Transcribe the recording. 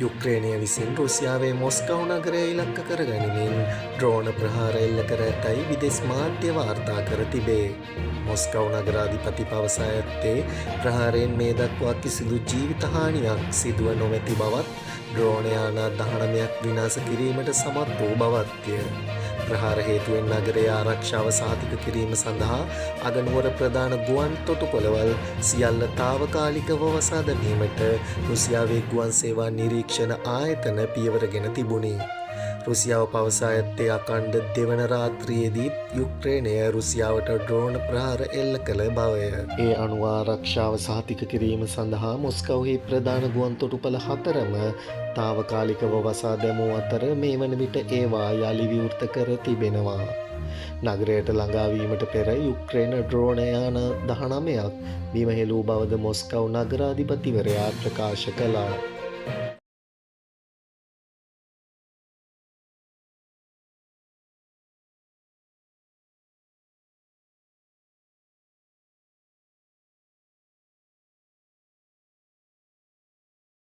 යුක්‍රේනය විසින් රුසියාවේ මොස්කව් නගරය ඉලක්ක කරගනිමින් ඩ්‍රෝන ප්‍රහාර එල්ල කර ඇතැයි විදෙස් මාධ්‍ය වාර්තා කර තිබේ. මොස්කව් නගරාධිපති පවසා ඇත්තේ ප්‍රහාරයෙන් මේ දක්වා කිසිදු ජීවිත හානියක් සිදුව නොමැති බවත්, ඩ්‍රෝන යානා 19ක් විනාශ කිරීමට සමත් වූ බවත්ය. ප්‍රහාර හේතුවෙන් නගරයේ ආරක්ෂාව සහතික කිරීම සඳහා අගනුවර ප්‍රධාන ගුවන් තොටුපළවල් සියල්ල තාවකාලිකව වසා දැමීමට රුසියාවේ ගුවන් සේවා නිරීක්ෂණ ආයතන පියවරගෙන තිබුණි. රුසියාව පවසා ඇත්තේ අඛණ්ඩ දෙවන රාත්‍රියේදීත් යුක්‍රේනය රුසියාවට ඩ්‍රෝන ප්‍රහාර එල්ල කළ බවය. ඒ අනුව ආරක්ෂාව සහතික කිරීම සඳහා මොස්කව්හි ප්‍රධාන ගුවන් තොටුපළ හතරම තාවකාලිකව වසා දැමූ අතර, මේ වන විට ඒවා යළි විවෘත කර තිබෙනවා. නගරයට ළඟාවීමට පෙර යුක්‍රේන ඩ්‍රෝන යාන 19ක් බිම හෙළූ බවද මොස්කව් නගරාධිපතිවරයා ප්‍රකාශ කළා.